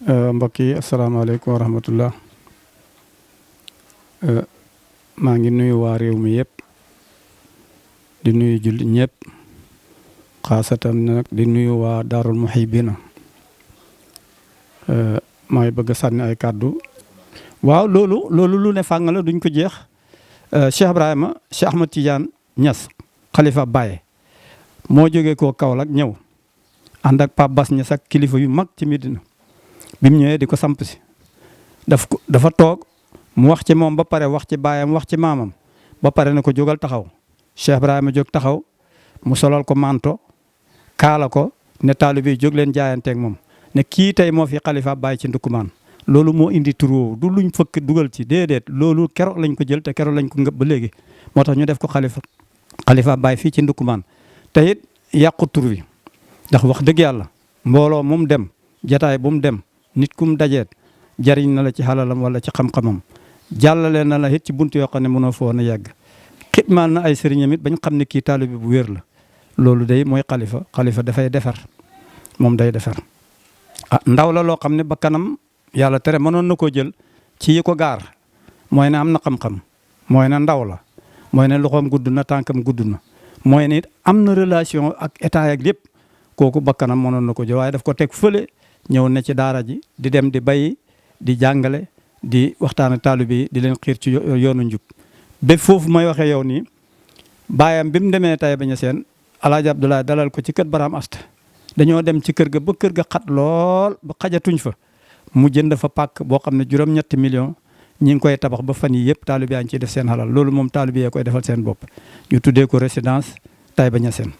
mbokk yi asalaamaaleykum wa rahmatullah. maa ngi nuyu waa réew mi yëpp di nuyu jullit ñëpp xaasatan nag di nuyu waa Daarul Muhibbina. maa ngi bëgg a sànni ay kàddu. waaw loolu lu ne fàng la duñ ko jeex. Cheikh Ibrahima Cheikh Ahmad Tidiane Niass xalifa Baye moo jógee koo Kaolack ñëw ànd ak Pape Bass Niass ak kilifa yu mag ci Medina. bi mu ñëwee di ko samp si dafa toog mu wax ci moom ba pare wax ci baayam wax ci maamam ba pare ne ko jógal taxaw Cheikh Ibrahima jóg taxaw mu solal ko manto kaala ko ne taalibe yi jóg leen jaayanteeg moom ne kii tey moo fi xalifa Baye ci Ndoukoumane. loolu moo indi tur woowu du luñ fëkk dugal ci déedéet loolu keroog lañ ko jël te keroog lañ ko ngëb ba léegi moo tax ñu def ko xalifa Baye fii ci Ndoukoumane. te it yàqu tur wi ndax wax dëgg yàlla mbooloo mu dem jataay bu mu dem. nit kum dajeet jariñ na la ci xalalam wala ci xam-xamam jàllale na la it ci buntu yoo xam ne mënoo foo na yegg xitmaal na ay sëriñam it bañ xam ne kii taalibe bu wér la loolu day mooy xalifa dafay defar moom day defar. ndaw la loo xam ne ba kanam yàlla tere mënoon na koo jël ci yi ko gaar mooy ne am na xam-xam mooy ne ndaw la mooy ne loxoom gudd na tànkam gudd na mooy ne it am na relation ak état ak lépp kooku ba kanam mënoon na ko jël waaye daf ko teg fële. ñëw ne ci daara ji di dem di bay di jàngale di waxtaan ak taalibe yi di leen xiir ci yoonu njub ba foofu may waxee yow nii baayam bi mu demee Taïba Niassène Alaaji Abdoulaye dalal ko ci kër Baraam Asta dañoo dem ci kër ga ba kër ga xat lool ba xajatuñ fa mu jënd fa pàkk boo xam ne juróom-ñetti millions ñi ngi koy tabax ba fan yi yëpp taalibe yaa ngi ciy def seen xalal loolu moom taalibe yee koy defal seen bopp ñu tuddee ko résidence Taïba Niassène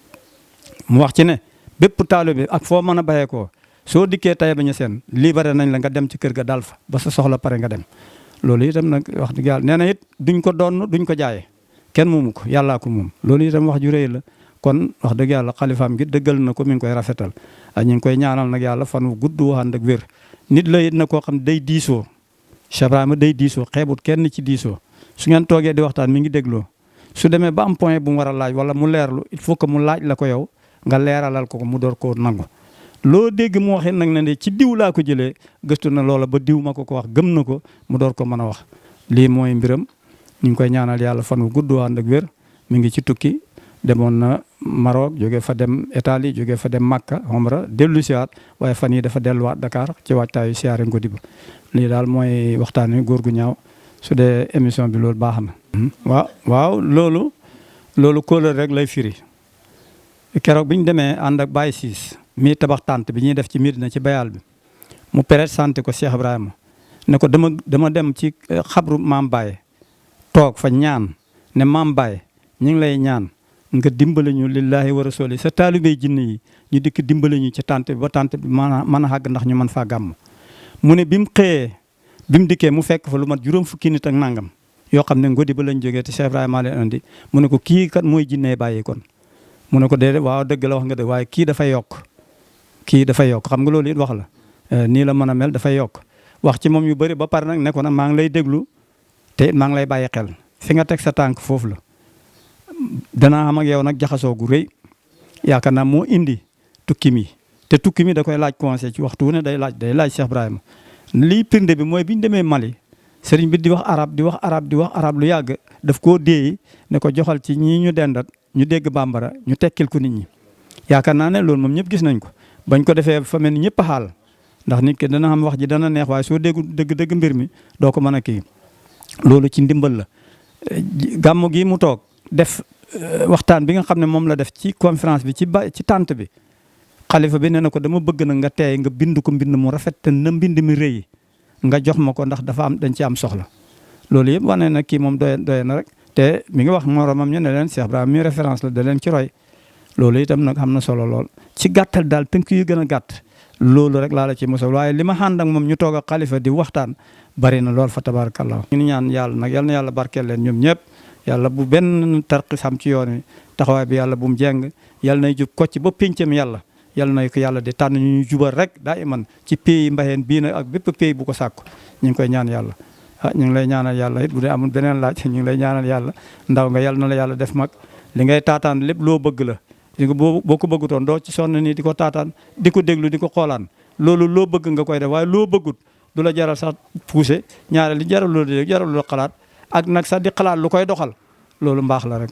mu wax ci ne bépp taalibe ak foo mën a bayee ko soo dikkee Taïba Niassène libéré nañ la nga dem ci kër ga dal fa ba sa soxla pare nga dem loolu itam nag wax dëgg yàlla nee na it duñ ko doon duñ ko jaayee kenn moomu ko yàllaa ko moom loolu itam wax ju rëy la kon wax dëgg yàlla xalifaam gi dëggal na ko mi ngi koy rafetal ñu ngi koy ñaanal nag yàlla fan wu gudd ànd ak wér nit la it na koo xam day diisoo Cheikh Ibrahima day diisoo xeebut kenn ci diisoo su ngeen toogee di waxtaan mi ngi dégloo su demee ba am point bu mu war a laaj wala mu leerlu il faut que mu laaj la ko yow nga leeralal ko mu door koo nangu loo dégg mu waxee nag ne ci diw laa ko jëlee gëstu na loola ba diw ma ko wax gëm na ko mu door ko mën a wax lii mooy mbiram ñu ngi koy ñaanal yàlla fan wu gudd ànd ak wér mi ngi ci tukki demoon na Maroc jóge fa dem Italie jóge fa dem Makka Omra dellu siwaat waaye fan yi dafa delluwaat Dakar ci waajtaayu siyaare ngodi ba lii daal mooy waxtaan wi góor gu ñaaw su dee émission bi loolu baax na. waaw loolu kóolóor rek lay firi keroog bi ñu demee ànd ak Baye Ciss mii tabax tànt bi ñuy def ci Medina ci bayal bi mu présenté ko Cheikh Ibrahima ne ko dama dem ci xabru maam Baye toog fa ñaan ne maam Baye ñu ngi lay ñaan nga dimbale ñu lillahi wa rasuli sa taalibey jinne yi ñu dikk dimbale ñu ci tànt bi ba tànt bi mën a xàgg ndax ñu mën faa gàmm. mu ne bi mu xëyee bi mu dikkee mu fekk fa lu mat juróom fukki nit ak nangam yoo xam ne ngodi ba lañ jógee te Cheikh Ibrahima leen andi mu ne ko kii kat mooy jinne bàyyi kon mu ne ko déedéet waaw dëgg la wax nga dëgg waaye kii dafay yokk. xam nga loolu it wax la nii la mën a mel dafay yokk wax ci moom yu bëri ba pare nag ne ko nag maa ngi lay déglu te maa ngi lay bàyyi xel fi nga teg sa tànk foofu la danaa am ak yow nag jaxasoo gu rëy yaakaar naa moo indi tukki mi te tukki mi da koy laaj conseil ci waxtu wu ne day laaj Cheikh Ibrahima lii pirnde bi mooy bi ñu demee Mali sëriñ bi di wax arab lu yàgg daf koo déey ne ko joxal ci ñii ñu dendat ñu dégg bambara ñu tekkil ko nit ñi yaakaar naa ne loolu moom ñëpp gis nañ ko bañ ko defee fa mel ni ñëpp a xaal ndax nit ki dana xam wax ji dana neex waaye soo déggu dëgg mbir mi doo ko mën a kii loolu ci ndimbal la gàmmu gi mu toog def waxtaan bi nga xam ne moom la def ci conférence bi ci tànt bi xalifa bi nee na ko dama bëgg na nga teey nga bind ko mbind mu rafet te na mbind mi rëy nga jox ma ko ndax dañ ci am soxla loolu yëpp wane na kii moom doy na rek te mi ngi wax moromam ñu ne leen Cheikh Ibrahima mi référence la da leen ci roy loolu itam nag am na solo lool ci gàttal daal tënk yu gën a gàtt loolu rek laa la ci mosal waaye li ma ànd ak moom ñu toog ak xalifa di waxtaan bari na lool fa tabarakallah ñu ñaan yàlla nag yal na yàlla barkeel leen ñoom ñëpp yàlla bu benn tarqis am ci yoon wi taxawaay bi yàlla bu mu jeng yàlla nay jub kocc ba péncam yàlla nay ko yàlla di tànn ñu jubal rek daa iman ci pays mbaxeen bii nag ak bépp pays bu ko sàkku ñu ngi koy ñaan yàlla ñu ngi lay ñaanal yàlla it bu dee amul beneen laaj ñu ngi lay ñaanal yàlla ndaw nga yàlla na la yàlla def mag li ngay taataan lépp loo bëgg la boo ko bëggutoon doo ci sonn nii di ko taataan di ko déglu di ko xoolaan loolu loo bëgg nga koy def waaye loo bëggut du la jaral sax poussé ñaare li jaral la xalaat ak nag sax di xalaat lu koy doxal loolu mbaax la rek.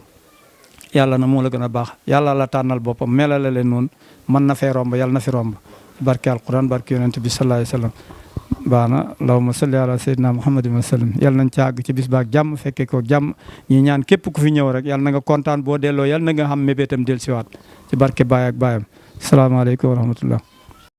yàlla na moo la gën a baax yàlla la tànnal boppam melale leen noonu mën na fee romb yàlla na fi romb barke alquran barke yonent bi sallallahu alayhi wa sallam baax na allahumma salli ala sayyidina muhammadin wa sallam yàlla nañ ci àgg ci bis baak jàmm fekkee ko jàmm ñi ñaan képp ku fi ñëw rek yàlla na nga kontaan boo delloo yàlla na nga xam mébétam del siwaat ci barke baay ak baayam salaamaaleykum wa rahmatullah